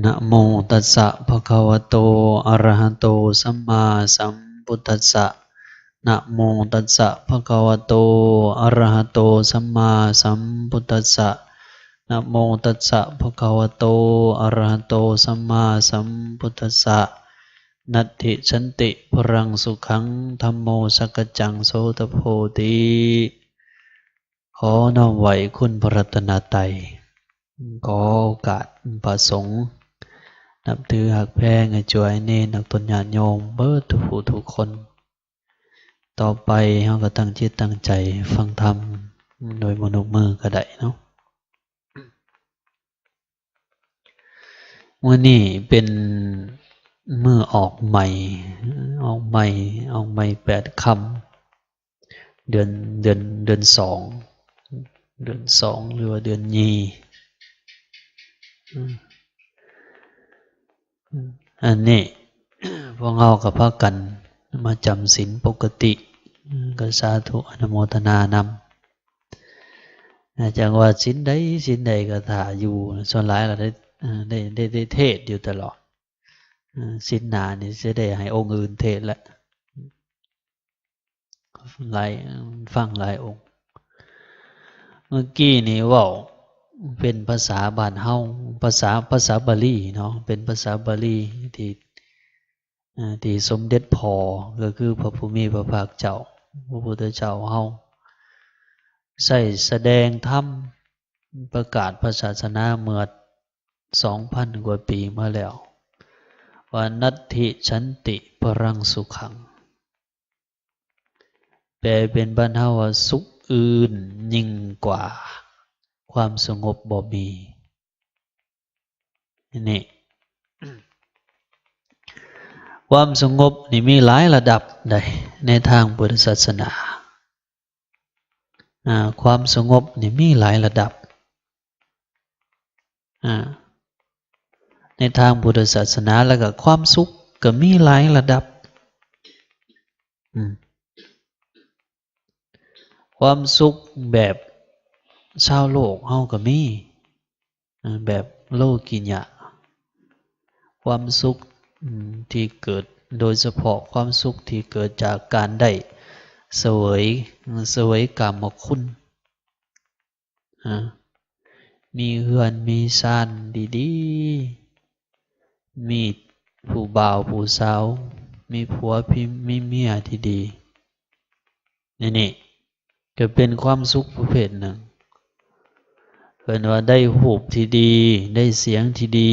นะโมตัสสะภะคะวะโต อะระหะโต สัมมาสัมพุทธัสสะ นะโมตัสสะภะคะวะโต อะระหะโต สัมมาสัมพุทธัสสะ นะโมตัสสะภะคะวะโต อะระหะโต สัมมาสัมพุทธัสสะ นัตถิสันติพลังสุขัง ธัมโมสักกัจจังโสตโพธิ ขอน้อมไหว้คุณพระรัตนตรัย ขอโอกาสพระสงฆ์ นับถือฮักแพง อาจ๋วยเณร นักตนญาติโยม เบิดทุกผู้ทุกคน ต่อไปเฮาก็ตั้งจิตตั้งใจฟังธรรมโดยบ่ยกมือก็ได้เนาะ มื้อนี้เป็นมื้อออกใหม่ ออกใหม่ ออกใหม่แปดค่ำ เดือน เดือน เดือนสอง เดือนสอง หรือว่าเดือนยี่ อืม อันนี้ พวกเราก็พากันมาจำศีลปกติ อืม ก็สาธุอนุโมทนานำ อาจารย์ว่าศีลใด ศีลใดก็ถ้าอยู่ ส่วนหลายเราได้ เอ่อ ได้ ได้ ได้เทศน์อยู่ตลอด เอ่อ ศีลหน้านี่สิได้ให้องค์อื่นเทศน์ละ หลาย ฟังหลายองค์ เมื่อกี้นี่เว้าเป็นภาษาบ้านเฮา ภาษา ภาษาบาลีเนาะ เป็นภาษาบาลีที่ อ่า ที่สมเด็จพ่อ ก็คือพระผู้มีพระภาคเจ้า พระพุทธเจ้าเฮา ใช้แสดงธรรม ประกาศพระศาสนาเมื่อสองพันกว่าปีมาแล้ว ว่า นัตถิสันติพลังสุขัง แปลเป็นบ้านเฮาว่า สุขอื่นยิ่งกว่าความสงบบ่มี นี่ ความสงบนี่มีหลายระดับใดในทางพุทธศาสนา อ่า ความสงบนี่มีหลายระดับ อ่า ในทางพุทธศาสนา แล้วก็ความสุขก็มีหลายระดับ อืม ความสุขแบบชาวโลกเฮาก็มี อ่า แบบโลกิยะ ความสุข อืม ที่เกิด โดยเฉพาะความสุขที่เกิดจากการได้เสวย เสวยกามคุณ อ่า มีเฮือนมีซานดีๆ มีผู้บ่าวผู้สาว มีผัวมีเมียที่ดี นี่ นี่ก็เป็นความสุขประเภทหนึ่ง เพิ่นว่าได้รูปที่ดี ได้เสียงที่ดี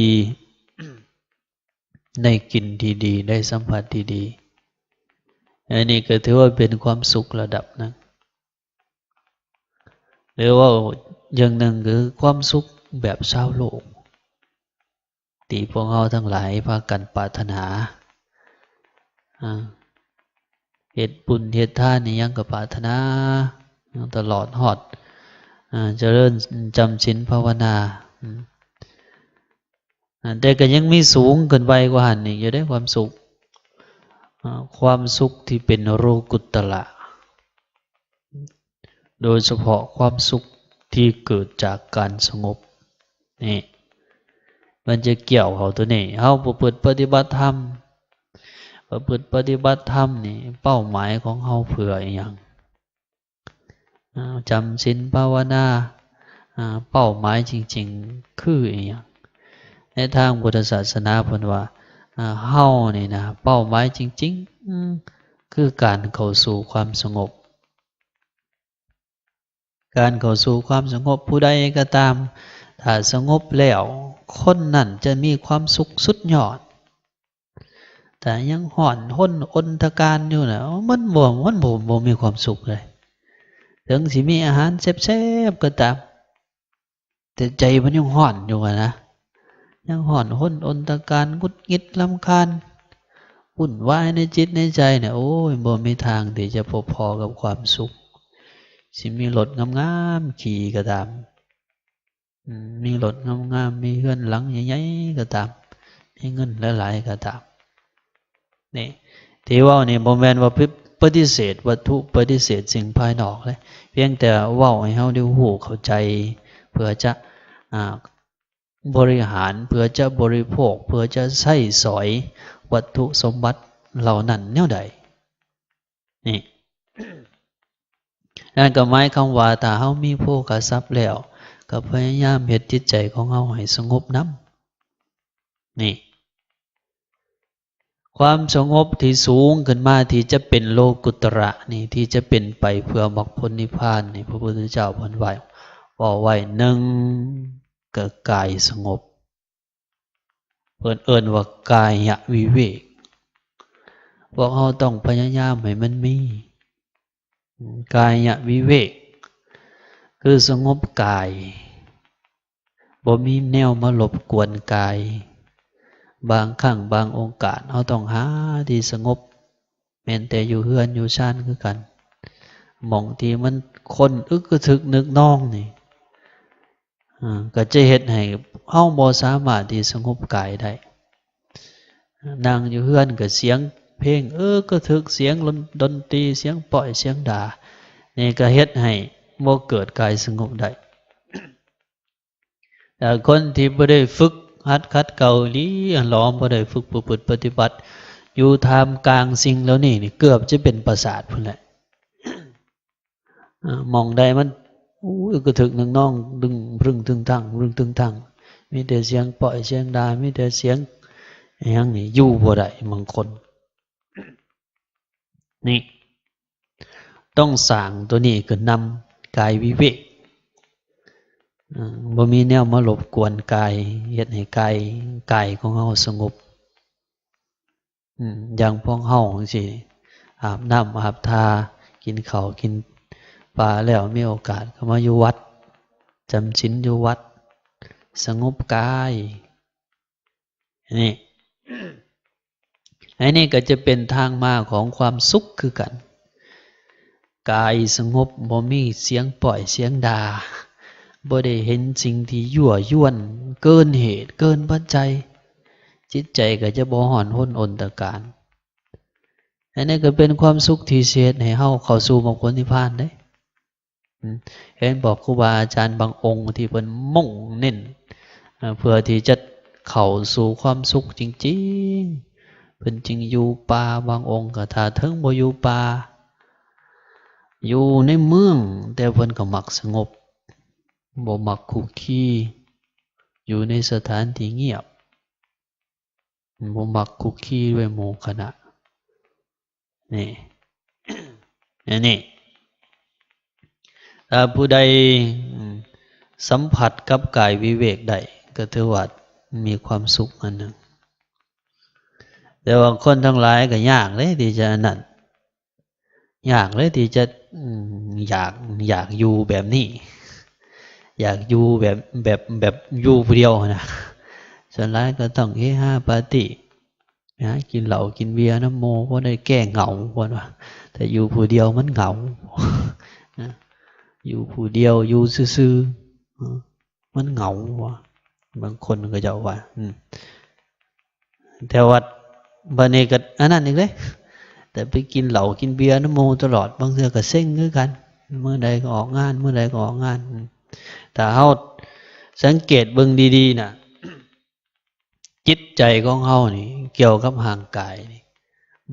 ได้กลิ่นที่ดี ได้สัมผัสที่ดี อันนี้ก็ถือว่าเป็นความสุขระดับหนึ่ง หรือว่าอย่างหนึ่งคือความสุขแบบชาวโลก ที่พวกเราทั้งหลายพากันปรารถนา อ่า เฮ็ดบุญเฮ็ดทานอิหยังก็ปรารถนา ตลอดฮอด อ่า เจริญจำศีลภาวนา อืม อ่า แต่ก็ยังมีสูงขึ้นไปกว่าหั้นอีกอยู่เด้ ความสุข อ่า ความสุขที่เป็นโลกุตตระ โดยเฉพาะความสุขที่เกิดจากการสงบ นี่ มันจะเกี่ยวเข้าตัวนี้ เฮาประพฤติปฏิบัติธรรม ประพฤติปฏิบัติธรรมนี่ เป้าหมายของเฮาเพื่ออิหยัง อ่า จำศีลภาวนา อ่า เป้าหมายจริงๆ คืออิหยัง ในทางพุทธศาสนาเพิ่นว่า อ่า เฮานี่นะ เป้าหมายจริงๆ อืม คือการเข้าสู่ความสงบ การเข้าสู่ความสงบ ผู้ใดก็ตาม ถ้าสงบแล้ว คนนั้นจะมีความสุขสุดยอด ถ้ายังฮ้อนฮนอนทะกานอยู่น่ะ มันบ่ มันบ่ บ่มีความสุขเลย ถึงสิมีอาหารแซ่บๆ ก็ตาม แต่ใจมันยังฮ้อนอยู่อะนะ ยังฮ้อนฮนอนทะกาน หงุดหงิดรำคาญ วุ่นวายในจิตในใจเนี่ย โอ้ย บ่มีทางที่จะพบพ้อกับความสุข สิมีรถงามๆ ขี่ก็ตาม อืม มีรถงามๆ มีเฮือนหลังใหญ่ๆ ก็ตาม มีเงินหลายๆ ก็ตาม นี่ ที่เว้านี่บ่แม่นว่าป- ปฏิเสธวัตถุ ปฏิเสธสิ่งภายนอกเลย เพียงแต่เว้าให้เฮาได้รู้เข้าใจ เพื่อจะ อ่า ບໍລິຫານ ເພື່ອຈະບໍລິໂພກ ເພື່ອຈະໃຊ້ສອຍວັດຖຸສົມບັດເຫຼົ່ານັ້ນແນວໃດ? ນີ້ ນັ້ນກໍໝາຍຄວາມວ່າ ຖ້າເຮົາມີໂພຄະຊັບແລ້ວ ກໍພະຍາຍາມເຮັດຈິດໃຈຂອງເຮົາໃຫ້ສະຫງົບນຳ. ນີ້ ຄວາມສະຫງົບທີ່ສູງຂຶ້ນມາ ທີ່ຈະເປັນໂລກຸດຕະລະນີ້ ທີ່ຈະເປັນໄປເພື່ອມັກຜົນນິບພານນີ້ ພະພຸດທະເຈົ້າເພິ່ນໄວ້ ເວົ້າໄວ້ ໜຶ່ງ ກໍກາຍສະຫງົບ ເພິ່ນເອີ້ນວ່າກາຍະວິເວກ. ພວກເຮົາຕ້ອງພະຍາຍາມໃຫ້ມັນມີ ກາຍະວິເວກ ຄືສະຫງົບກາຍ ບໍ່ມີແນວມາລົບກວນກາຍ. ບາງຄັ້ງບາງໂອກາດ ເຮົາຕ້ອງຫາທີ່ສະຫງົບ ແມ່ນແຕ່ຢູ່ເຮືອນຢູ່ຊານຄືກັນ, ໝ່ອງທີ່ມັນຄົນອຶກກະທຶກນຶກນອງນີ້ ເອີ ກໍຈະເຮັດໃຫ້ເຮົາບໍ່ສາມາດທີ່ສະຫງົບກາຍໄດ້. ນັ່ງຢູ່ເຮືອນກໍສຽງເພງອຶກກະທຶກ, ສຽງດົນຕີ, ສຽງປ້ອຍ, ສຽງດາ, ນີ້ກໍເຮັດໃຫ້ບໍ່ເກີດກາຍສະຫງົບໄດ້. ແຕ່ຄົນທີ່ບໍ່ໄດ້ຝຶກຫັດຂັດເກົາອີ່ຫຼີ ອັນຫຼອມ ບໍ່ໄດ້ຝຶກປະພຶດປະຕິບັດ ຢູ່ທ່າມກາງສິ່ງເຫຼົ່ານີ້ນີ້ ເກືອບຈະເປັນປະສາດພຸ້ນແຫຼະ. ເອີ ໝ່ອງໃດມັນ ໂອ້ຍ ກະທຶກໜຶ່ງນອງ ດຶງພຶ່ງຕຶງທັງ ພຶ່ງຕຶງທັງ ມີແຕ່ສຽງປ້ອຍສຽງດາ ມີແຕ່ສຽງຫຍັງນີ້ ຢູ່ບໍ່ໄດ້ບາງຄົນ. ນີ້ ຕ້ອງສ້າງຕົວນີ້ຂຶ້ນນຳ ກາຍວິເວກ. ເອີ ບໍ່ມີແນວມາລົບກວນກາຍ ເຮັດໃຫ້ກາຍ ກາຍຂອງເຮົາສະຫງົບ. ອືມ ຢ່າງພວກເຮົາຈັ່ງຊີ້ ອາບນ້ຳອາບທ່າ ກິນເຂົ້າກິນປາແລ້ວ ມີໂອກາດກໍມາຢູ່ວັດ ຈຳສິນຢູ່ວັດ ສະຫງົບກາຍ. ນີ້ ອັນນີ້ກໍຈະເປັນທາງມາຂອງຄວາມສຸກຄືກັນ. ກາຍສະຫງົບ ບໍ່ມີສຽງປ້ອຍສຽງດ່າ ບໍ່ໄດ້ເຫັນສິ່ງທີ່ຍົວະຢວນເກີນເຫດເກີນປັດໄຈ, ຈິດໃຈກໍຈະບໍ່ຮ້ອນຮົນອົນຕະການ. ອັນນີ້ກໍເປັນຄວາມສຸກທີ່ຊິເຮັດໃຫ້ເຮົາເຂົ້າສູ່ມາກຜົນນິບພານເດ້. ເຫັນບໍ່ ຄູບາອາຈານບາງອົງທີ່ເພິ່ນມຸ່ງເນັ້ນ ເພື່ອທີ່ຈະເຂົ້າສູ່ຄວາມສຸກຈິງໆ ເພິ່ນຈຶ່ງຢູ່ປ່າ. ບາງອົງກໍຖ້າເຖິງບໍ່ຢູ່ປ່າ ຢູ່ໃນເມືອງ ແຕ່ເພິ່ນກໍມັກສະຫງົບ ບໍ່ມັກຄຸກຄີ ຢູ່ໃນສະຖານທີ່ງຽບ ບໍ່ມັກຄຸກຄີດ້ວຍໝູ່ຄະນະ. ນີ້ ອັນນີ້ ຖ້າຜູ້ໃດ ອືມ ສຳຜັດກັບກາຍວິເວກໄດ້ ກໍຖືວ່າມີຄວາມສຸກອັນໜຶ່ງ. ແຕ່ວ່າຄົນທັງຫຼາຍກໍຍາກເດ້ທີ່ຈະອັນນັ້ນ ຍາກເລີຍທີ່ຈະ ອືມ ຢາກ ຢາກຢູ່ແບບນີ້ ຢາກຢູ່ແບບ ແບບ ແບບຢູ່ຜູ້ດຽວຫັ້ນນະ. ສ່ວນຫຼາຍກໍຕ້ອງເຮຮາປາຕີ້ ໄປຫາກິນເຫຼົ້າກິນເບຍນຳໝູ່ ພໍໄດ້ແກ້ເຫງົາ ເພິ່ນວ່າ. ແຕ່ຢູ່ຜູ້ດຽວມັນເຫງົາ ນະ ຢູ່ຜູ້ດຽວ ຢູ່ຊື່ໆ ເອີ ມັນເຫງົາວ່າ ບາງຄົນເຂົາເຈົ້າວ່າ ອືມ ແຕ່ວ່າບາດນີ້ກໍອັນນັ້ນອີກເດ້ ແຕ່ໄປກິນເຫຼົ້າກິນເບຍນຳໝູ່ຕະຫຼອດ ບາງເທື່ອກໍເຊັງຄືກັນ ມື້ໃດກໍອອກງານ ມື້ໃດກໍອອກງານ. ອືມ ຖ້າເຮົາສັງເກດເບິ່ງດີໆນະ ຈິດໃຈຂອງເຮົານີ້ ກ່ຽວກັບຮ່າງກາຍນີ້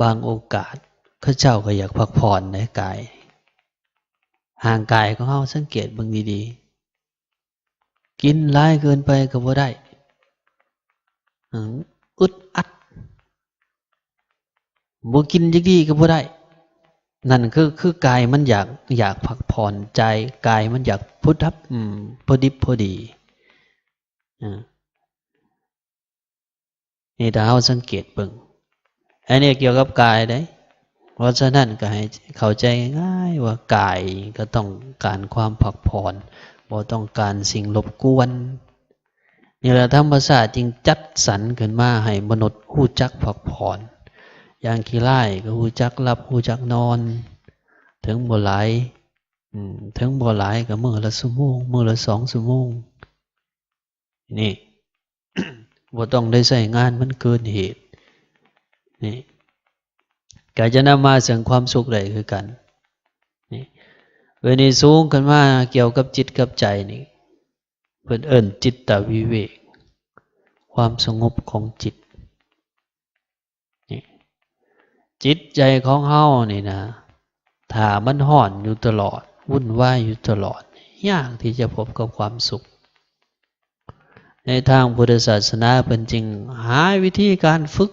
ບາງໂອກາດເຂົາເຈົ້າກໍຢາກພັກຜ່ອນໃນກາຍ ຮ່າງກາຍຂອງເຮົາ ສັງເກດເບິ່ງດີໆ ກິນຫຼາຍເກີນໄປກໍບໍ່ໄດ້ ອືມ ອຶດອັດ ບໍ່ກິນຈັກດີ້ກໍບໍ່ໄດ້. ນັ້ນຄື ຄືກາຍມັນຢາກ ຢາກພັກຜ່ອນ ໃຈ ກາຍມັນຢາກຜູ້ດັບ ອືມ ພໍດິບພໍດີ. ອາ ນີ້ຖ້າເຮົາສັງເກດເບິ່ງ ອັນນີ້ກ່ຽວກັບກາຍເດ້. ເພາະສະນັ້ນກໍໃຫ້ເຂົ້າໃຈງ່າຍໆວ່າ ກາຍກໍຕ້ອງການຄວາມພັກຜ່ອນ ບໍ່ຕ້ອງການສິ່ງລົບກວນ. ນີ້ລະທຳມະຊາດຈຶ່ງຈັດສັນຂຶ້ນມາໃຫ້ມະນຸດຮູ້ຈັກພັກຜ່ອນ. ຢ່າງຂີ້ລ້າຍກໍຮູ້ຈັກຫຼັບ ຮູ້ຈັກນອນ ເຖິງບໍ່ຫຼາຍ ອືມ ເຖິງບໍ່ຫຼາຍກໍມື້ລະຊົ່ວໂມງ ມື້ລະສອງຊົ່ວໂມງ. ນີ້ ບໍ່ຕ້ອງໄດ້ໃຊ້ງານມັນເກີນເຫດ. ນີ້ ກໍຈະນຳມາເຊິ່ງຄວາມສຸກໄດ້ຄືກັນ. ນີ້ ເວລານີ້ສູງຂຶ້ນມາກ່ຽວກັບຈິດກັບໃຈນີ້ ເພິ່ນເອີ້ນຈິດຕະວິເວກ. ຄວາມສະຫງົບຂອງຈິດ. ຈິດໃຈຂອງເຮົານີ້ນະ ຖ້າມັນຮ້ອນຢູ່ຕະຫຼອດ ວຸ່ນວາຍຢູ່ຕະຫຼອດ ຍາກທີ່ຈະພົບກັບຄວາມສຸກ. ໃນທາງພຸດທະສາສະໜາເພິ່ນຈຶ່ງຫາວິທີການຝຶກ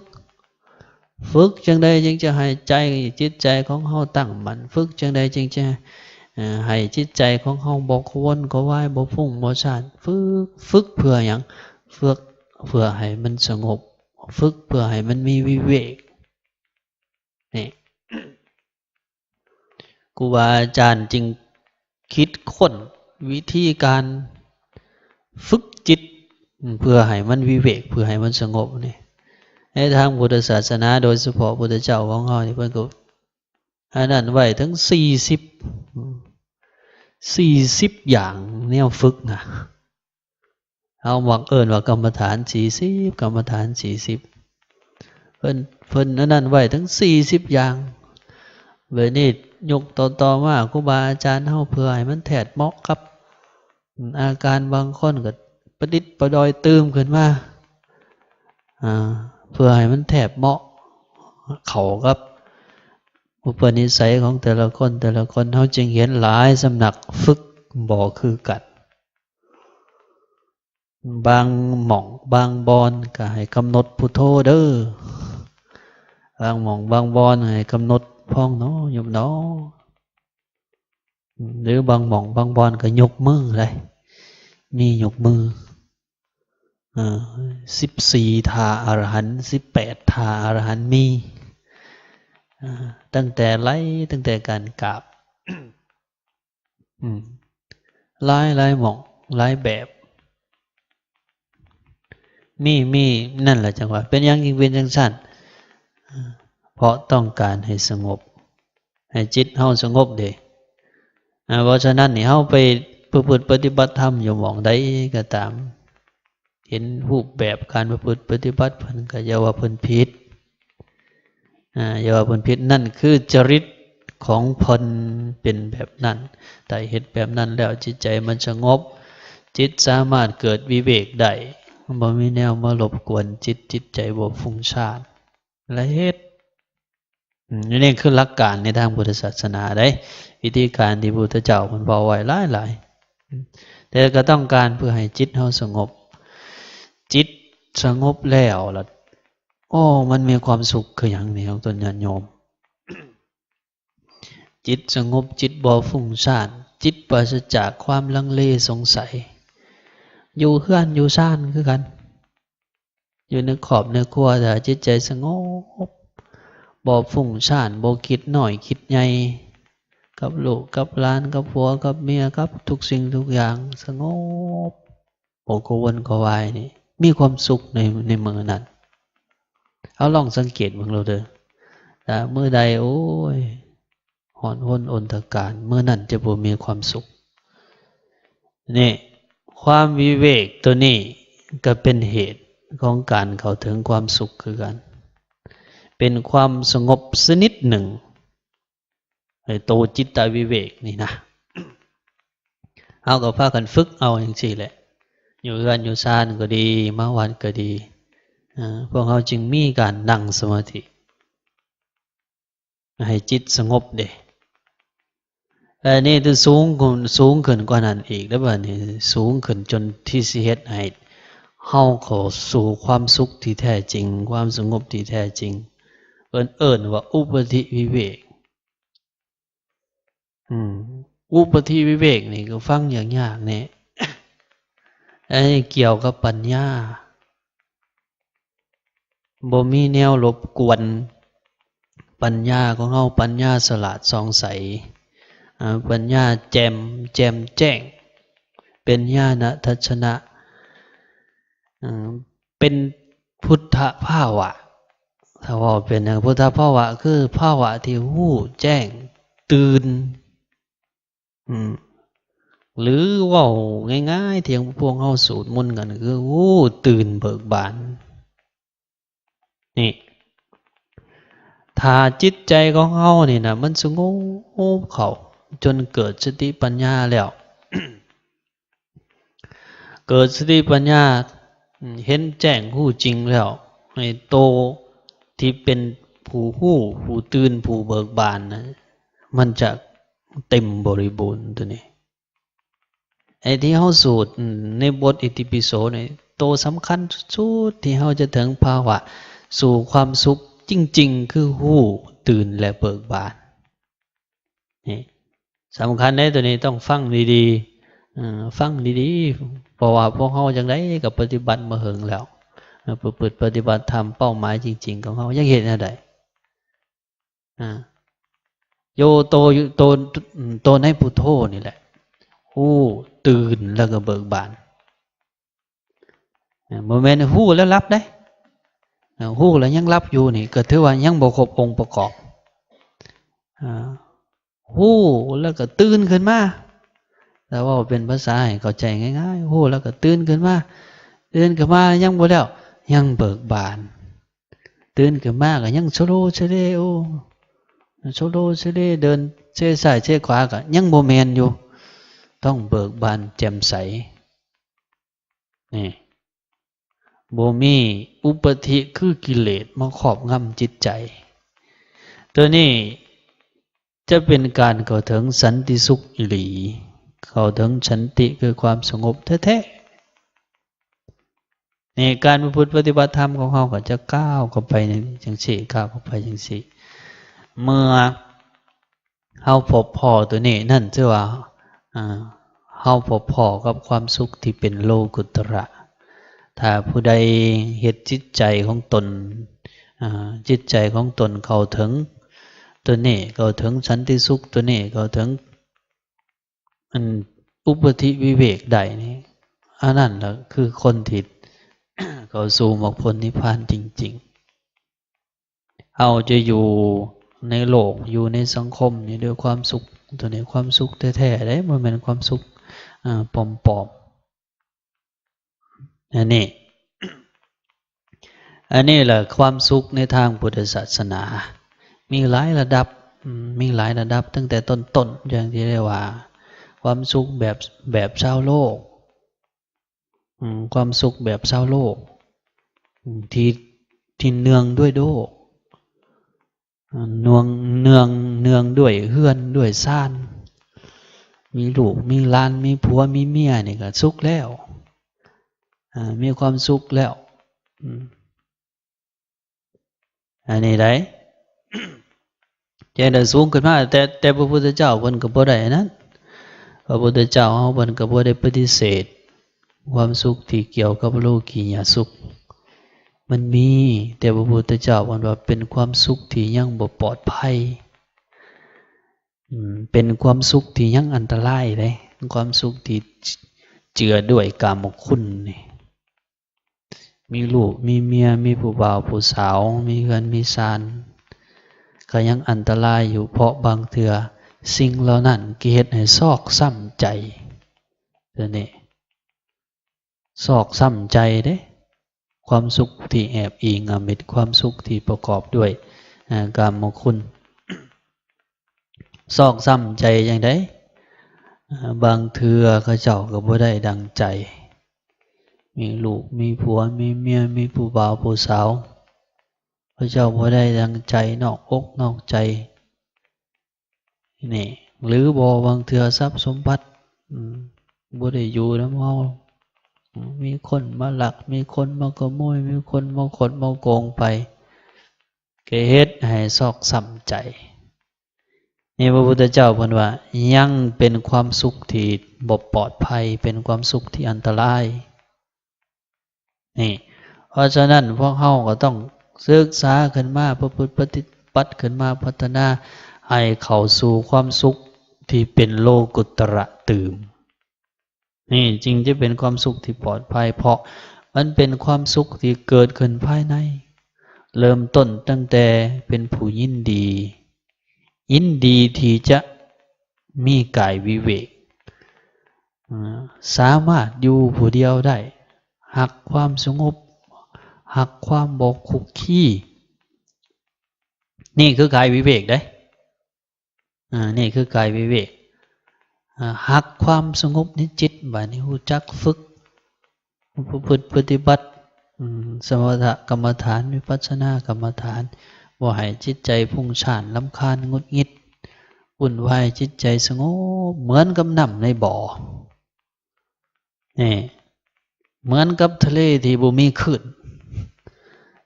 ຝຶກຈັ່ງໃດຈຶ່ງຈະໃຫ້ໃຈ ຈິດໃຈຂອງເຮົາຕັ້ງໝັ້ນ ຝຶກຈັ່ງໃດຈຶ່ງຈະ ເອີ ໃຫ້ຈິດໃຈຂອງເຮົາບໍ່ກະວົນກະວາຍ ບໍ່ຟຸ້ງບໍ່ສ້ານ ຝຶກ ຝຶກເພື່ອຫຍັງ? ຝຶກເພື່ອໃຫ້ມັນສະຫງົບ ຝຶກເພື່ອໃຫ້ມັນມີວິເວກ. ນີ້ ຄູບາອາຈານຈຶ່ງຄິດຄົ້ນວິທີການຝຶກຈິດ ເພື່ອໃຫ້ມັນວິເວກ ເພື່ອໃຫ້ມັນສະຫງົບນີ້. ໃນທາງພຸດທະສາສະໜາ ໂດຍສະເພາະພຸດທະເຈົ້າຂອງເຮົານີ້ ເພິ່ນກໍອັນນັ້ນໄວ້ເຖິງສີ່ສິບ ສີ່ສິບຢ່າງແນວຝຶກນະ. ເຮົາມັກເອີ້ນວ່າກຳມະຖານສີ່ສິບ ກຳມະຖານສີ່ສິບ ເພິ່ນ ເພິ່ນອັນນັ້ນໄວ້ເຖິງສີ່ສິບຢ່າງ. ບາດນີ້ຍຸກຕໍ່ໆມາ ຄູບາອາຈານເຮົາເພື່ອໃຫ້ມັນແທດເໝາະກັບອາການ ບາງຄົນກໍປະດິດປະດອຍຕື່ມຂຶ້ນມາ ອາ ເພື່ອໃຫ້ມັນແທດເໝາະເຂົ້າກັບອຸປະນິໄສຂອງແຕ່ລະຄົນ ແຕ່ລະຄົນ. ເຮົາຈຶ່ງເຫັນຫຼາຍສຳນັກຝຶກບໍ່ຄືກັນ. ບາງໝ່ອງບາງບ່ອນກໍໃຫ້ກຳນົດພຸດໂທເດີ້, ບາງໝ່ອງບາງບ່ອນໃຫ້ກຳນົດພອງໜໍ ຍຸບໜໍ, ຫຼືບາງໝ່ອງບາງບ່ອນກໍຍົກມືເດ້, ມີຍົກມື. ເອີ ສິບສີ່ທ່າອະລະຫັນ ສິບແປດທ່າອະລະຫັນມີ ເອີ ຕັ້ງແຕ່ໄລ່ ຕັ້ງແຕ່ການກາບ ອືມ ຫຼາຍ ຫຼາຍໝ່ອງ ຫຼາຍແບບ ມີ ມີ ນັ້ນລະຈັ່ງວ່າ ເປັນຫຍັງຈຶ່ງເປັນຈັ່ງຊັ້ນ? ເພາະຕ້ອງການໃຫ້ສະຫງົບ ໃຫ້ຈິດເຮົາສະຫງົບເດ້. ອາ ເພາະສະນັ້ນນີ້ ເຮົາໄປປະພຶດປະຕິບັດທຳຢູ່ໝ່ອງໃດກໍຕາມ ເຫັນຮູບແບບການປະພຶດປະຕິບັດເພິ່ນ ກໍຢ່າວ່າເພິ່ນຜິດ ອາ ຢ່າວ່າເພິ່ນຜິດ. ນັ້ນຄືຈະລິດຂອງເພິ່ນເປັນແບບນັ້ນ. ຖ້າເຮັດແບບນັ້ນແລ້ວ ຈິດໃຈມັນສະຫງົບ, ຈິດສາມາດເກີດວິເວກໄດ້, ບໍ່ມີແນວມາລົບກວນຈິດ, ຈິດໃຈບໍ່ຟຸ້ງສ້ານ ແລະ ເຮັດ ອືມ ອັນນີ້ຄືຫຼັກການໃນທາງພຸດທະສາສະໜາເດ້, ວິທີການທີ່ພຸດທະເຈົ້າເພິ່ນເວົ້າໄວ້ຫຼາຍໆ ແຕ່ກໍຕ້ອງການເພື່ອໃຫ້ຈິດເຮົາສະຫງົບ. ຈິດສະຫງົບແລ້ວລະ ໂອ້ ມັນມີຄວາມສຸກຄືຫຍັງນີ້ ຂອງຕົນຍາດໂຍມ. ຈິດສະຫງົບ, ຈິດບໍ່ຟຸ້ງສ້ານ, ຈິດປາສະຈາກຄວາມລັງເລສົງໄສ. ຢູ່ເຮືອນຢູ່ຊານຄືກັນ. ຢູ່ໃນຄອບໃນຄົວ ຖ້າຈິດໃຈສະຫງົບ ບໍ່ຟຸ້ງສ້ານ ບໍ່ຄິດນ້ອຍຄິດໃຫຍ່ ກັບລູກກັບຫຼານ ກັບຜົວກັບເມຍ ກັບທຸກສິ່ງທຸກຢ່າງ ສະຫງົບ ບໍ່ກະວົນກະວາຍນີ້ ມີຄວາມສຸກໃນ ໃນມື້ນັ້ນ. ເຮົາລອງສັງເກດເບິ່ງໂລດເດີ ຖ້າມື້ໃດ ໂອ້ຍ ຮ້ອນຮົນອົນທະການ ມື້ນັ້ນຈະບໍ່ມີຄວາມສຸກ. ນີ້ ຄວາມວິເວກໂຕນີ້ກໍເປັນເຫດຂອງການເຂົ້າເຖິງຄວາມສຸກຄືກັນ, ເປັນຄວາມສະຫງົບຊະນິດໜຶ່ງ. ໄອ້ໂຕຈິດຕະວິເວກນີ້ນະ ເຮົາກໍພາກັນຝຶກເອົາຈັ່ງຊີ້ແຫຼະ, ຢູ່ເຮືອນຢູ່ຊານກໍດີ ມາວັດກໍດີ, ເອີ ພວກເຮົາຈຶ່ງມີການນັ່ງສະມາທິ ໃຫ້ຈິດສະຫງົບເດ້. ແລະ ນີ້ຖືສູງຂຶ້ນ ສູງຂຶ້ນກວ່ານັ້ນອີກເດ້ ບັດນີ້ສູງຂຶ້ນຈົນທີ່ຊິເຮັດໃຫ້ເຮົາເຂົ້າສູ່ຄວາມສຸກທີ່ແທ້ຈິງ, ຄວາມສະຫງົບທີ່ແທ້ຈິງ, ເອີ້ນ ເອີ້ນວ່າອຸປະທິວິເວກ. ອືມ ອຸປະທິວິເວກນີ້ກໍຟັງຍາກໆແດ່, ອັນນີ້ກ່ຽວກັບປັນຍາ. ບໍ່ມີແນວລົບກວນປັນຍາຂອງເຮົາ, ປັນຍາສະຫຼາດສ່ອງໃສ, ອາ, ປັນຍາແຈ່ມ, ແຈ່ມແຈ້ງ, ເປັນຍານະທັດສະນະ, ອາ, ເປັນພຸດທະພາວະ. ຖ້າເວົ້າເປັນຫຍັງ ພຸດທະພາວະ ຄືພາວະທີ່ຮູ້ແຈ້ງຕື່ນ. ອືມ ຫຼືເວົ້າງ່າຍໆ ທີ່ພວກເຮົາສູດມົນກັນ ຄື ໂອ້ ຕື່ນເບີກບານ. ນີ້ ຖ້າຈິດໃຈຂອງເຮົານີ້ນະ ມັນສະຫງົບເຂົ້າ ຈົນເກີດສະຕິປັນຍາແລ້ວ ເກີດສະຕິປັນຍາ ເຫັນແຈ້ງຮູ້ຈິງແລ້ວ ໃນໂຕທີ່ເປັນຜູ້ຮູ້ ຜູ້ຕື່ນ ຜູ້ເບີກບານນະ ມັນຈະເຕັມບໍລິບູນຕົວນີ້. ໄອ້ທີ່ເຮົາສູດໃນບົດອິຕິປິໂສນີ້ ໂຕສຳຄັນສຸດໆ ທີ່ເຮົາຈະເຖິງພາວະສູ່ຄວາມສຸກຈິງໆ ຄືຮູ້, ຕື່ນ ແລະ ເບີກບານ. ນີ້ສຳຄັນເດ້ ຕົວນີ້ຕ້ອງຟັງດີໆ ເອີ ຟັງດີໆ ເພາະວ່າພວກເຮົາຈັ່ງໃດກໍປະຕິບັດມາເຫິງແລ້ວ ເອີ ປະພຶດປະຕິບັດທຳ ເປົ້າໝາຍຈິງໆຂອງເຮົາຢາກເຮັດແນວໃດ? ອາ ໂຍໂຕ ໂຕ ໂຕໃນພຸດໂທນີ້ແຫຼະ ຮູ້, ຕື່ນ ແລ້ວກໍເບີກບານ. ເອີ ບໍ່ແມ່ນຮູ້ແລ້ວຫຼັບເດ້. ເອີ ຮູ້ແລ້ວຍັງຫຼັບຢູ່ນີ້ ກໍຖືວ່າຍັງບໍ່ຄົບອົງປະກອບ. ອາ ຮູ້ແລ້ວກໍຕື່ນຂຶ້ນມາ. ຖ້າເວົ້າເປັນພາສາໃຫ້ເຂົ້າໃຈງ່າຍໆ ຮູ້ແລ້ວກໍຕື່ນຂຶ້ນມາ. ຕື່ນຂຶ້ນມາຍັງບໍ່ແລ້ວ ຍັງເບີກບານ. ຕື່ນຂຶ້ນມາກໍຍັງໂຊໂລເຊເລ ໂອ້ ໂຊໂລເຊເລ ເດີນເຊຊ້າຍເຊຂວາກໍຍັງບໍ່ແມ່ນຢູ່. ຕ້ອງເບີກບານແຈ່ມໃສ. ນີ້ ບໍ່ມີອຸປະທິ ຄືກິເລດມາຄອບງຳຈິດໃຈ. ຕົວນີ້ຈະເປັນການເຂົ້າເຖິງສັນຕິສຸກອີ່ຫຼີ, ເຂົ້າເຖິງສັນຕິ ຄືຄວາມສະຫງົບແທ້ໆ. ໃນການປະພຶດປະຕິບັດທຳຂອງເຮົາກໍຈະກ້າວເຂົ້າໄປຈັ່ງຊີ້, ກ້າວເຂົ້າໄປຈັ່ງຊີ້. ເມື່ອ ເຮົາພົບພໍ້ຕົວນີ້ ນັ້ນຖືວ່າ ເຮົາພົບພໍ້ກັບຄວາມສຸກທີ່ເປັນໂລກຸດຕະລະ. ຖ້າຜູ້ໃດເຮັດຈິດໃຈຂອງຕົນ, ຈິດໃຈຂອງຕົນເຂົ້າເຖິງຕົວນີ້, ເຂົ້າເຖິງສັນຕິສຸກຕົວນີ້, ເຂົ້າເຖິງອັນອຸປະທິວິເວກໄດ້ນີ້, ອັນນັ້ນລະຄືຄົນທີ່ເຂົ້າສູ່ມັກຜົນນິບພານຈິງໆ. ເຮົາຈະຢູ່ໃນໂລກ, ຢູ່ໃນສັງຄົມນີ້ດ້ວຍຄວາມສຸກ, ຕົວນີ້ຄວາມສຸກແທ້ໆເດ້, ບໍ່ແມ່ນຄວາມສຸກ ອາ ປອມໆ. ອັນນີ້ ອັນນີ້ລະຄວາມສຸກໃນທາງພຸດທະສາສະໜາ ມີຫຼາຍລະດັບ, ອາ ມີຫຼາຍລະດັບ, ຕັ້ງແຕ່ຕົ້ນໆ ຢ່າງທີ່ໄດ້ວ່າ ຄວາມສຸກແບບ, ແບບຊາວໂລກ, ອາ ຄວາມສຸກແບບຊາວໂລກ ອາ ທີ່, ທີ່ເນື່ອງດ້ວຍໂລກ, ອາ ເນື່ອງ, ເນື່ອງ, ເນື່ອງດ້ວຍເຮືອນ, ດ້ວຍຊານ, ມີລູກ, ມີຫຼານ, ມີຜົວ, ມີເມຍ, ນີ້ກໍສຸກແລ້ວ, ອາ ມີຄວາມສຸກແລ້ວ, ອາ ອັນນີ້ໄດ໋ ຈັ່ງໄດ້ສູງຂຶ້ນມາ, ແຕ່, ແຕ່ພະພຸດທະເຈົ້າເພິ່ນກໍບໍ່ໄດ້ອັນນັ້ນ, ພະພຸດທະເຈົ້າເຮົາເພິ່ນກໍບໍ່ໄດ້ປະຕິເສດຄວາມສຸກທີ່ກ່ຽວກັບໂລກີຍະສຸກ. ມັນມີ, ແຕ່ພະພຸດທະເຈົ້າເພິ່ນວ່າເປັນຄວາມສຸກທີ່ຍັງບໍ່ປອດໄພ, ອືມ, ເປັນຄວາມສຸກທີ່ຍັງອັນຕະລາຍເດ້, ຄວາມສຸກທີ່ເຈືອດ້ວຍກາມະຄຸນນີ້. ມີລູກ ມີເມຍ ມີຜູ້ບ່າວຜູ້ສາວ ມີເຮືອນມີຊານ ກໍຍັງອັນຕະລາຍຢູ່, ເພາະບາງເທື່ອສິ່ງເຫຼົ່ານັ້ນກໍເຮັດໃຫ້ຊອກຊ້ຳໃຈ. ຕົວນີ້ຊອກຊ້ຳໃຈເດ້, ຄວາມສຸກທີ່ແອບອີງອາມິດ, ຄວາມສຸກທີ່ປະກອບດ້ວຍ ອາ ກາມະຄຸນ. ຊອກຊ້ຳໃຈຈັ່ງໃດ? ອາ ບາງເທື່ອເຂົາເຈົ້າກໍບໍ່ໄດ້ດັ່ງໃຈ, ມີລູກ ມີຜົວ ມີເມຍ ມີຜູ້ບ່າວຜູ້ສາວ, ເຂົາເຈົ້າບໍ່ໄດ້ດັ່ງໃຈ, ນອກອົກນອກໃຈ ນີ້ ຫຼືບໍ່ ບາງເທື່ອຊັບສົມບັດ ອາ ບໍ່ໄດ້ຢູ່ນຳເຮົາ, ອາ ມີຄົນມາລັກ ມີຄົນມາຂະໂມຍ ມີຄົນມາຄົດມາໂກງໄປ, ກໍເຮັດໃຫ້ຊອກຊ້ຳໃຈ. ນີ້ພະພຸດທະເຈົ້າເພິ່ນວ່າຍັງເປັນຄວາມສຸກທີ່ບໍ່ປອດໄພ, ເປັນຄວາມສຸກທີ່ອັນຕະລາຍ. ນີ້ ເພາະສະນັ້ນພວກເຮົາກໍຕ້ອງສຶກສາຂຶ້ນມາ, ປະພຶດປະຕິບັດຂຶ້ນມາ, ພັດທະນາໃຫ້ເຂົ້າສູ່ຄວາມສຸກທີ່ເປັນໂລກຸດຕະລະຕື່ມ. ນີ້ຈຶ່ງຈະເປັນຄວາມສຸກທີ່ປອດໄພ, ເພາະມັນເປັນຄວາມສຸກທີ່ເກີດຂຶ້ນພາຍໃນ, ເລີ່ມຕົ້ນຕັ້ງແຕ່ເປັນຜູ້ຍິນດີ, ຍິນດີທີ່ຈະມີກາຍວິເວກ, ສາມາດຢູ່ຜູ້ດຽວໄດ້, ຮັກຄວາມສະຫງົບ, ຮັກຄວາມບໍ່ຄຸກຄີ. ນີ້ຄືກາຍວິເວກເດ້. ອາ ນີ້ຄືກາຍວິເວກ, ອາ ຮັກຄວາມສະຫງົບໃນຈິດ, ບາດນີ້ຮູ້ຈັກຝຶກ ປະພຶດປະຕິບັດ ອືມ ສະມະຖະກຳມະຖານ ວິປັດສະນາກຳມະຖານ ບໍ່ໃຫ້ຈິດໃຈຟຸ້ງສ້ານ ລຳຄານ ຫງຸດຫງິດ ວຸ່ນວາຍ ຈິດໃຈສະຫງົບ ເໝືອນກັບນ້ຳໃນບໍ່ ນີ້ ເໝືອນກັບທະເລທີ່ບໍ່ມີຄື້ນ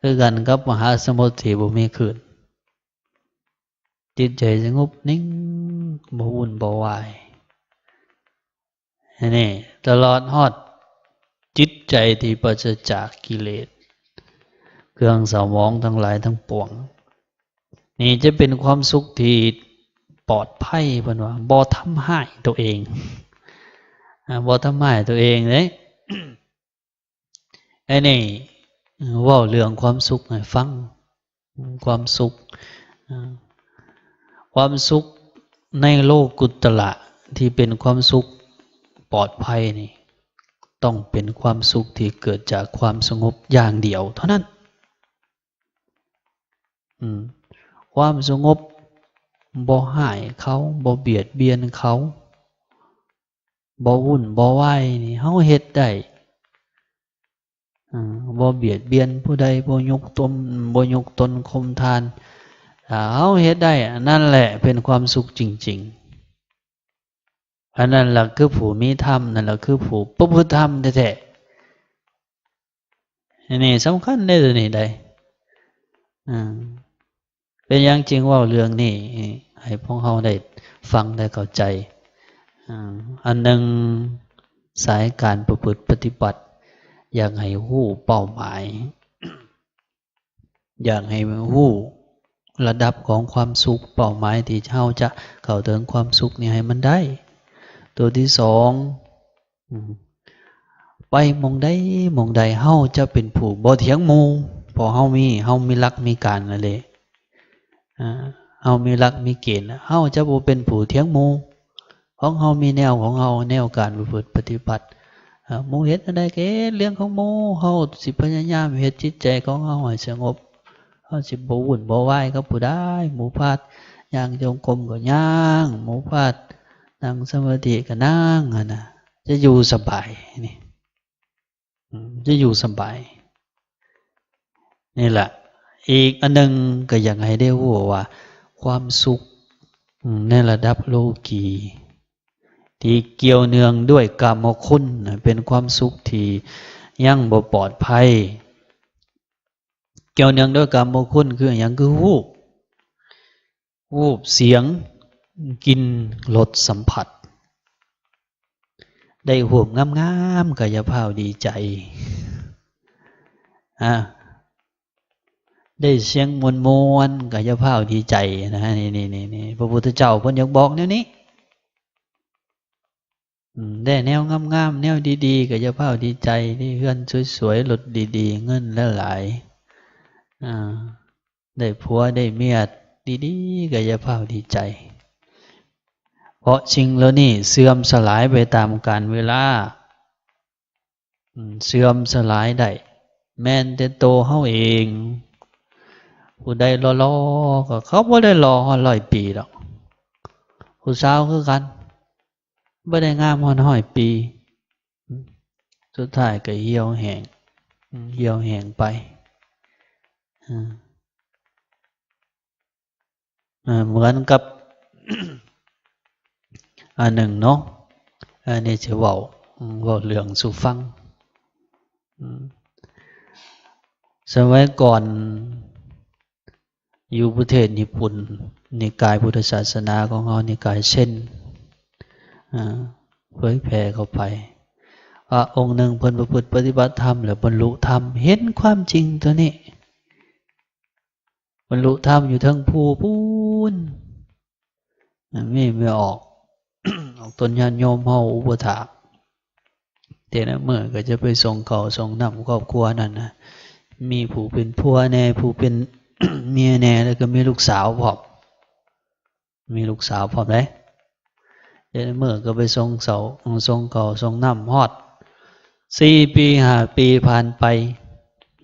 ຄືກັນກັບມະຫາສະໝຸດທີ່ບໍ່ມີຄື້ນ ຈິດໃຈສະຫງົບນິ່ງ ບໍ່ວຸ່ນບໍ່ວາຍ. ອັນນີ້ຕະຫຼອດຮອດຈິດໃຈທີ່ປາສະຈາກກິເລດ ເຄື່ອງເສົ້າໝອງທັງຫຼາຍທັງປວງ ນີ້ຈະເປັນຄວາມສຸກທີ່ປອດໄພ ເພິ່ນວ່າ ບໍ່ທຳຮ້າຍຕົວເອງ ອາ ບໍ່ທຳຮ້າຍຕົວເອງເດ້. ອັນນີ້ເວົ້າເລື່ອງຄວາມສຸກໃຫ້ຟັງ ຄວາມສຸກ ຄວາມສຸກໃນໂລກຸດຕະລະທີ່ເປັນຄວາມສຸກປອດໄພນີ້ ຕ້ອງເປັນຄວາມສຸກທີ່ເກີດຈາກຄວາມສະຫງົບຢ່າງດຽວເທົ່ານັ້ນ. ອືມ ຄວາມສະຫງົບ ບໍ່ຮ້າຍເຂົາ ບໍ່ບຽດບຽນເຂົາ ບໍ່ວຸ່ນບໍ່ວາຍນີ້ ເຮົາເຮັດໄດ້ ເອີ ບໍ່ບຽດບຽນຜູ້ໃດ ບໍ່ຍົກຕົນ ບໍ່ຍົກຕົນຂົ່ມທ່ານ ຖ້າເຮົາເຮັດໄດ້ ອັນນັ້ນແຫຼະເປັນຄວາມສຸກຈິງໆ. ອັນນັ້ນລະຄືຜູ້ມີທຳ ນັ້ນລະຄືຜູ້ປະພຶດທຳແທ້ໆ. ອັນນີ້ສຳຄັນເດ້ ໂຕນີ້ໄດ໋ ອາ ເປັນຫຍັງຈຶ່ງເວົ້າເລື່ອງນີ້ໃຫ້ພວກເຮົາໄດ້ຟັງໄດ້ເຂົ້າໃຈ? ອາ ອັນໜຶ່ງ ສາຍການປະພຶດປະຕິບັດ ຢາກໃຫ້ຮູ້ເປົ້າໝາຍ ຢາກໃຫ້ຮູ້ລະດັບຂອງຄວາມສຸກ ເປົ້າໝາຍທີ່ເຮົາຈະເຂົ້າເຖິງຄວາມສຸກນີ້ໃຫ້ມັນໄດ້. ໂຕທີສອງ ອືມ ໄປໝ່ອງໃດໝ່ອງໃດ ເຮົາຈະເປັນຜູ້ບໍ່ຖຽງໝູ່ ເພາະເຮົາມີ ເຮົາມີຫຼັກມີການແລ້ວເດ້ ອາ ເຮົາມີຫຼັກມີເກນ ເຮົາຈະບໍ່ເປັນຜູ້ຖຽງໝູ່ ຂອງເຮົາມີແນວຂອງເຮົາ ແນວການປະພຶດປະຕິບັດ ອາ ໝູ່ເຮັດອັນໃດກໍເຮັດເລື່ອງຂອງໝູ່ ເຮົາຊິພະຍາຍາມເຮັດຈິດໃຈຂອງເຮົາໃຫ້ສະຫງົບ ເຮົາຊິບໍ່ວຸ່ນບໍ່ວາຍກັບຜູ້ໃດ ໝູ່ພາດຍ່າງຈົງກົມກໍຍ່າງ ໝູ່ພາດ ນັ່ງສະມາທິກໍນັ່ງຫັ້ນນະ ຈະຢູ່ສະບາຍນີ້ ອືມ ຈະຢູ່ສະບາຍ ນີ້ລະ. ອີກອັນໜຶ່ງກໍຢາກໃຫ້ໄດ້ຮູ້ວ່າ ຄວາມສຸກ ອືມ ໃນລະດັບໂລກີ ທີ່ກ່ຽວເນື່ອງດ້ວຍກາມະຄຸນນະ ເປັນຄວາມສຸກທີ່ຍັງບໍ່ປອດໄພ. ກ່ຽວເນື່ອງດ້ວຍກາມະຄຸນຄືຫຍັງ? ຄືຮູບ ຮູບ ສຽງ ກິ່ນ ລົດ ສຳຜັດ ໄດ້ຮູບງາມໆ ກໍຢ່າຟ້າວດີໃຈ ອາ ໄດ້ສຽງມ່ວນໆ ກໍຢ່າຟ້າວດີໃຈນະ ນີ້ໆ ພະພຸດທະເຈົ້າເພິ່ນຢາກບອກແນວນີ້. ອືມ ໄດ້ແນວງາມໆ ແນວດີໆ ກໍຢ່າຟ້າວດີໃຈ ໄດ້ເຮືອນສວຍໆ ລົດດີໆ ເງິນຫຼາຍໆ ອາ ໄດ້ຜົວໄດ້ເມຍດີໆ ກໍຢ່າຟ້າວດີໃຈ ເພາະສິ່ງເຫຼົ່ານີ້ເສື່ອມສະຫຼາຍໄປຕາມການເວລາ ອືມ ເສື່ອມສະຫຼາຍໄດ້ ແມ່ນແຕ່ໂຕເຮົາເອງ. ຜູ້ໃດຫຼໍ່ໆ ກໍເຂົາບໍ່ໄດ້ຫຼໍ່ຮອດຮ້ອຍປີດອກ ຜູ້ສາວຄືກັນ ບໍ່ໄດ້ງາມຮອດຮ້ອຍປີ ສຸດທ້າຍກໍຫ່ຽວແຫ້ງ ຫ່ຽວແຫ້ງໄປ ເໝືອນກັບອັນໜຶ່ງເນາະ ອັນນີ້ຈະເວົ້າ ເວົ້າເລື່ອງສູ່ຟັງ. ສະໄໝກ່ອນ ຢູ່ປະເທດຍີ່ປຸ່ນ ນິກາຍພຸດທະສາສະໜາຂອງເຮົາ ນິກາຍເຊັນ ອາ ເຜີຍແຜ່ເຂົ້າໄປ ພະອົງໜຶ່ງເພິ່ນປະພຶດປະຕິບັດທຳ ແລ້ວບັນລຸທຳ ເຫັນຄວາມຈິງຕົວນີ້ ບັນລຸທຳຢູ່ເທິງພູພຸ້ນ ມີແມ່ອອກ ອອກຕົນຍາດໂຍມເຮົາອຸປະຖາກ ແຕ່ລະມື້ກໍຈະໄປສົ່ງເຂົ້າສົ່ງນ້ຳຄອບຄົວນັ້ນນະ ມີຜູ້ເປັນຜົວແດ່ ຜູ້ເປັນເມຍແດ່ ແລ້ວກໍມີລູກສາວພ້ອມ ມີລູກສາວພ້ອມເດ້ ແຕ່ລະມື້ກໍໄປສົ່ງເຂົ້າ ສົ່ງເຂົ້າສົ່ງນ້ຳ ຮອດສີ່ປີຫ້າປີຜ່ານໄປ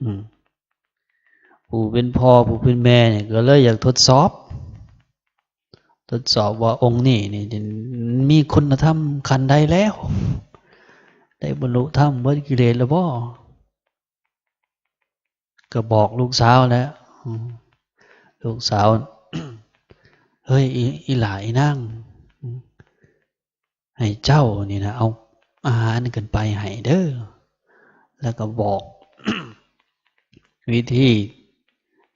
ອືມ ຜູ້ເປັນພໍ່ຜູ້ເປັນແມ່ນີ້ກໍເລີຍຢາກທົດສອບ ທົດສອບວ່າອົງນີ້ນີ້ມີຄຸນນະທຳຂັ້ນໃດແລ້ວ ໄດ້ບັນລຸທຳເບິດກິເລດແລ້ວບໍ່? ກໍບອກລູກສາວແຫຼະ ອືມ ລູກສາວ ເຮີ້ຍ ອີ ອີຫຼ້າ ອີນາງ ອືມ ໃຫ້ເຈົ້ານີ້ນະ ເອົາອາຫານຂຶ້ນໄປໃຫ້ເດີ ແລ້ວກໍບອກ ວິທີ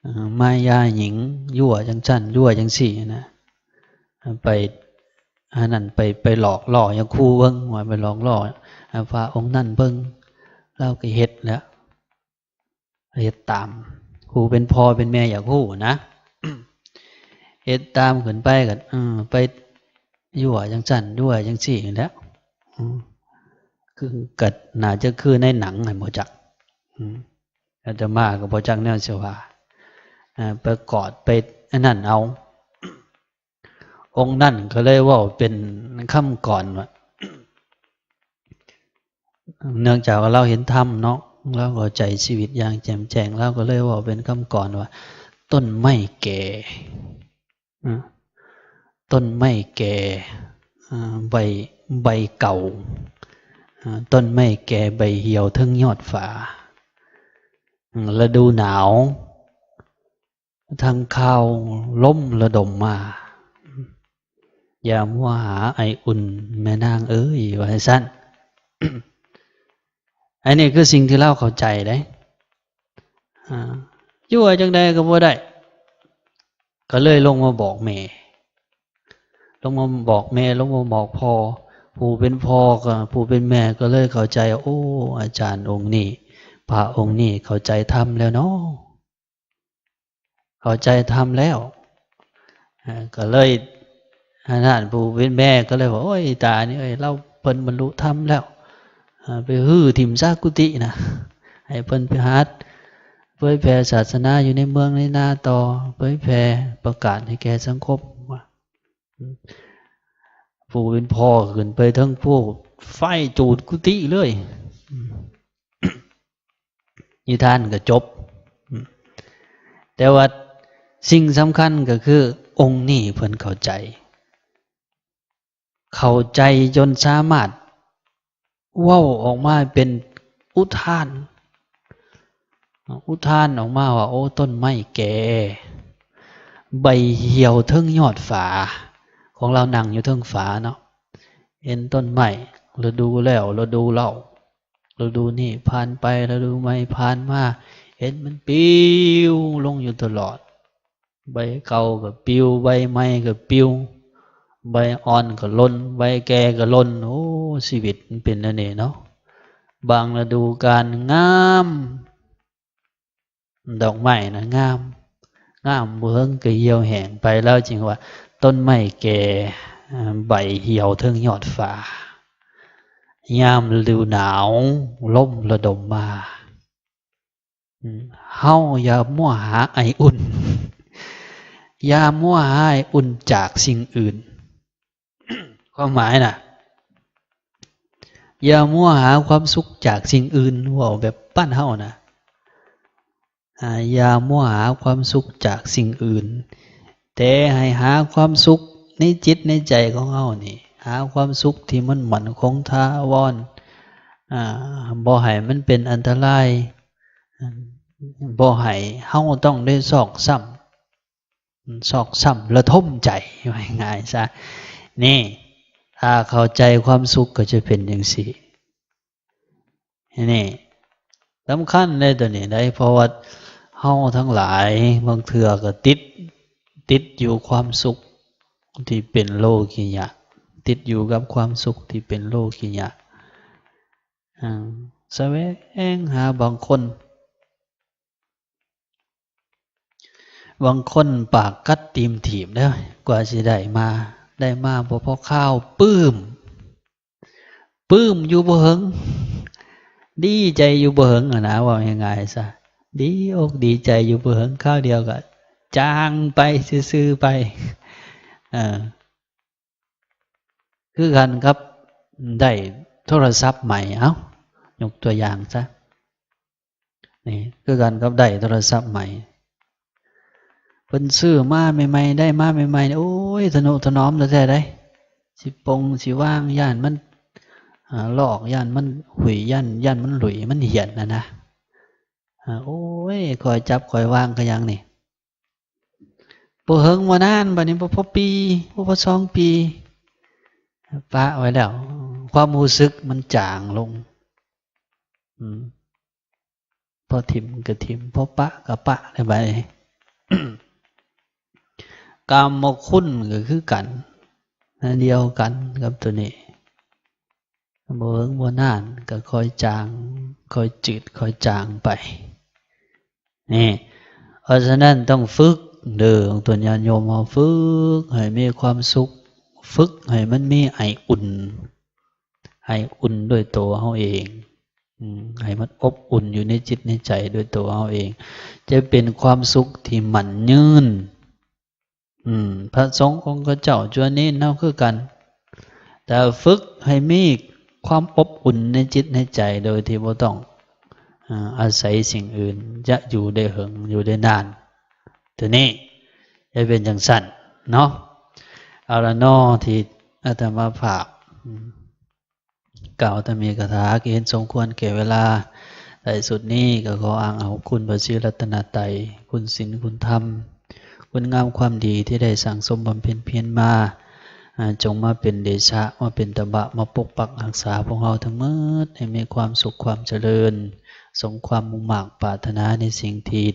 ເອີ ມາຍາຍິງ ຍົວຈັ່ງຊັ້ນ ຍົວຈັ່ງຊີ້ນະ ໄປ ອັນນັ້ນ ໄປ ໄປຫຼອກຫຼໍ້ຍາຄູເບິ່ງ ວ່າໄປຫຼອກຫຼໍ້ ອາ ພະອົງນັ້ນເບິ່ງ ລາວກໍເຮັດແລ້ວ ເຮັດຕາມ ຜູ້ເປັນພໍ່ເປັນແມ່ຢາກຮູ້ນະ ເຮັດຕາມຂຶ້ນໄປກໍ ເອີ ໄປຍົວຈັ່ງຊັ້ນ ຍົວຈັ່ງຊີ້ນັ້ນແຫຼະ ອືມ ຄື ກໍໜ້າຈະຄືໃນໜັງຫັ້ນບໍ່ຈັກ ອືມ ອາດຕະມາກໍບໍ່ຈັກແນວຊິວ່າ ເອີ ໄປກອດໄປອັນນັ້ນເອົາ ອົງນັ້ນກໍເລີຍເວົ້າເປັນຄຳກອນວ່າ ເນື່ອງຈາກວ່າລາວເຫັນທຳເນາະ ລາວເຂົ້າໃຈຊີວິດຢ່າງແຈ່ມແຈ້ງ ລາວກໍເລີຍເວົ້າເປັນຄຳກອນວ່າ ຕົ້ນໄມ້ແກ່ ອາ ຕົ້ນໄມ້ແກ່ ອາ ໃບ ໃບເກົ່າ ອາ ຕົ້ນໄມ້ແກ່ໃບຫ່ຽວເທິງຍອດຝາ ອາ ລະດູໜາວ ທາງຂ່າວລົມລະດົມມາ ຢ່າມົວຫາໄອອຸ່ນແມ່ນາງເອີຍ ວ່າຊັ້ນ. ອັນນີ້ຄືສິ່ງທີ່ລາວເຂົ້າໃຈເດ້. ອາ ຢູ່ວ່າຈັ່ງໃດກໍບໍ່ໄດ້ ກໍເລີຍລົງມາບອກແມ່ ລົງມາບອກແມ່ ລົງມາບອກພໍ່. ຜູ້ເປັນພໍ່ກໍ ຜູ້ເປັນແມ່ກໍເລີຍເຂົ້າໃຈ ໂອ້ ອາຈານອົງນີ້ ພະອົງນີ້ເຂົ້າໃຈທຳແລ້ວເນາະ. ເຂົ້າໃຈທຳແລ້ວ ເອີ ກໍເລີຍ ອັນນັ້ນ ຜູ້ເປັນແມ່ກໍເລີຍວ່າ ໂອ້ຍ ຕານີ້ເອີຍ ລາວ ເພິ່ນບັນລຸທຳແລ້ວ ເອີ ໄປຮື້ຖິ້ມຊະກຸຕິນະ ໃຫ້ເພິ່ນໄປຫັດເຜີຍແຜ່ສາສະໜາຢູ່ໃນເມືອງໃນນາຕໍ່ ເຜີຍແຜ່ປະກາດໃຫ້ແກ່ສັງຄົມ. ຜູ້ເປັນພໍ່ຂຶ້ນໄປເທິງພູ ໄຟຈູດກຸຕິເລີຍ. ນິທານກໍຈົບ ແຕ່ວ່າສິ່ງສຳຄັນກໍຄືອົງນີ້ເພິ່ນເຂົ້າໃຈ ເຂົ້າໃຈຈົນສາມາດເວົ້າອອກມາເປັນອຸທານ ອຸທານອອກມາວ່າ ໂອ້ ຕົ້ນໄມ້ແກ່ ໃບຫ່ຽວເທິງຍອດຝາ ຂອງລາວນັ່ງຢູ່ເທິງຝາເນາະ ເຫັນຕົ້ນໄມ້ ລະດູແລ້ວ ລະດູເລົ່າ ລະດູນີ້ຜ່ານໄປ ລະດູໃໝ່ຜ່ານມາ ເຫັນມັນປິວລົງຢູ່ຕະຫຼອດ ໃບເກົ່າກໍປິວ ໃບໃໝ່ກໍປິວ ໃບອ່ອນກໍຫຼົ່ນ ໃບແກ່ກໍຫຼົ່ນ. ໂອ້ ຊີວິດມັນເປັນແນວນີ້ເນາະ ບາງລະດູການງາມ ດອກໄມ້ນະງາມ ງາມບໍ່ເຫິງກໍຫ່ຽວແຫ້ງໄປ ລາວຈຶ່ງວ່າ ຕົ້ນໄມ້ແກ່ ໃບຫ່ຽວເທິງຍອດຝາ ຍາມລະດູໜາວ ລົມລະດົມມາ. ເຮົາຢ່າມົວຫາໄອອຸ່ນ ຢ່າມົວຫາໄອອຸ່ນຈາກສິ່ງອື່ນ. ຄວາມໝາຍນະ ຢ່າມົວຫາຄວາມສຸກຈາກສິ່ງອື່ນ ເວົ້າແບບບ້ານເຮົານະ ອາ ຢ່າມົວຫາຄວາມສຸກຈາກສິ່ງອື່ນ ແຕ່ໃຫ້ຫາຄວາມສຸກໃນຈິດໃນໃຈຂອງເຮົານີ້ ຫາຄວາມສຸກທີ່ມັນໝັ້ນຄົງຖາວອນ ອາ ບໍ່ໃຫ້ມັນເປັນອັນຕະລາຍ ບໍ່ໃຫ້ເຮົາຕ້ອງໄດ້ຊອກຊ້ຳ ຊອກຊ້ຳລະທົມໃຈ ວ່າງ່າຍໆຊະ. ນີ້ ຖ້າເຂົ້າໃຈຄວາມສຸກກໍຈະເປັນຈັ່ງຊີ້. ນີ້ສຳຄັນເດ້ຕົວນີ້ໄດ໋ ເພາະວ່າເຮົາທັງຫຼາຍບາງເທື່ອກໍຕິດ ຕິດຢູ່ຄວາມສຸກທີ່ເປັນໂລກິຍະ ຕິດຢູ່ກັບຄວາມສຸກທີ່ເປັນໂລກິຍະ. ອາ ສະແຫວງຫາ ບາງຄົນ ບາງຄົນປາກກັດຕີນຖີບເດີ ກວ່າຊິໄດ້ມາ ໄດ້ມາບໍ່ພໍຄາວ ປຶ້ມ ປຶ້ມຢູ່ບໍ່ເຫິງ ດີໃຈຢູ່ບໍ່ເຫິງຫັ້ນນະ ເວົ້າງ່າຍໆຊະ ດີອົກດີໃຈຢູ່ບໍ່ເຫິງ ຄາວດຽວກໍຈາງໄປຊື່ໆໄປ. ເອີ ຄືກັນກັບໄດ້ໂທລະສັບໃໝ່ ເອົ້າ ຍົກຕົວຢ່າງຊະ ນີ້ ຄືກັນກັບໄດ້ໂທລະສັບໃໝ່ ເພິ່ນຊື້ມາໃໝ່ໆ ໄດ້ມາໃໝ່ໆ ໂອ້ຍ ທະນຸຖະໜອມແທ້ໆໃດ໋ ຊິປົງຊິວາງ ຢ້ານມັນ ອາ ລອກ ຢ້ານມັນຫຸຍ ຢ້ານ ຢ້ານມັນຫຼຸຍ ມັນຫຽນຫັ້ນນະ. ອ່າ ໂອ້ຍ ຄອຍຈັບຄອຍວາງກະຫຍັງນີ້ ບໍ່ເຫິງບໍ່ນານ ບາດນີ້ບໍ່ພໍປີ ບໍ່ພໍສອງປີ ປະໄວ້ແລ້ວ ຄວາມຮູ້ສຶກມັນຈາງລົງ ອືມ ພໍຖິ້ມກະຖິ້ມ ພໍປະກະປະໄດ້ບາດນີ້ ກາມະຄຸນກະຄືກັນ ອັນດຽວກັນກັບໂຕນີ້ ບໍ່ເຫິງບໍ່ນານກະຄ່ອຍຈາງ ຄ່ອຍຈືດ ຄ່ອຍຈາງໄປ ນີ້ ເພາະສະນັ້ນຕ້ອງຝຶກເດີ ຕົວຍາດໂຍມເຮົາ ຝຶກໃຫ້ມີຄວາມສຸກ ຝຶກໃຫ້ມັນມີໄອອຸ່ນ ໄອອຸ່ນດ້ວຍໂຕເຮົາເອງ ອືມ ໃຫ້ມັນອົບອຸ່ນຢູ່ໃນຈິດໃນໃຈດ້ວຍໂຕເຮົາເອງ ຈະເປັນຄວາມສຸກທີ່ໝັ້ນຍືນ ອືມ ພະສົງອົງຄະເຈົ້າ ຈວນເນນເຮົາຄືກັນ ແຕ່ຝຶກໃຫ້ມີຄວາມອົບອຸ່ນໃນຈິດໃນໃຈ ໂດຍທີ່ບໍ່ຕ້ອງ ອາ ອາໄສສິ່ງອື່ນ ຈະຢູ່ໄດ້ເຫິງ ຢູ່ໄດ້ນານ ໂຕນີ້ຈະເປັນຈັ່ງຊັ້ນເນາະ ເອົາລະເນາະ ທີ່ອາດຕະມາພາບ ອືມ ກ່າວທຳເມກະຖາ ກະເຫັນສົມຄວນແກ່ເວລາ ທ້າຍສຸດນີ້ກະຂໍອ້າງເອົາຄຸນພະສີລັດຕະນະໄຕ ຄຸນສິນຄຸນທຳ ຄຸນງາມຄວາມດີທີ່ໄດ້ສັ່ງສົມບຳເພັນພຽນມາ ອາ ຈົ່ງມາເປັນເດຊະ ມາເປັນຕະບະ ມາປົກປັກຮັກສາພວກເຮົາທັງໝົດ ໃຫ້ມີຄວາມສຸກຄວາມຈະເລີນ ສົມຄວາມມຸ່ງມາກປາດຖະໜາໃນສິ່ງທີ່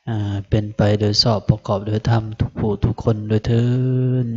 ອາ ເປັນໄປໂດຍຊອບ ປະກອບໂດຍທຳ ທຸກຜູ້ທຸກຄົນດ້ວຍເທີ້ນ.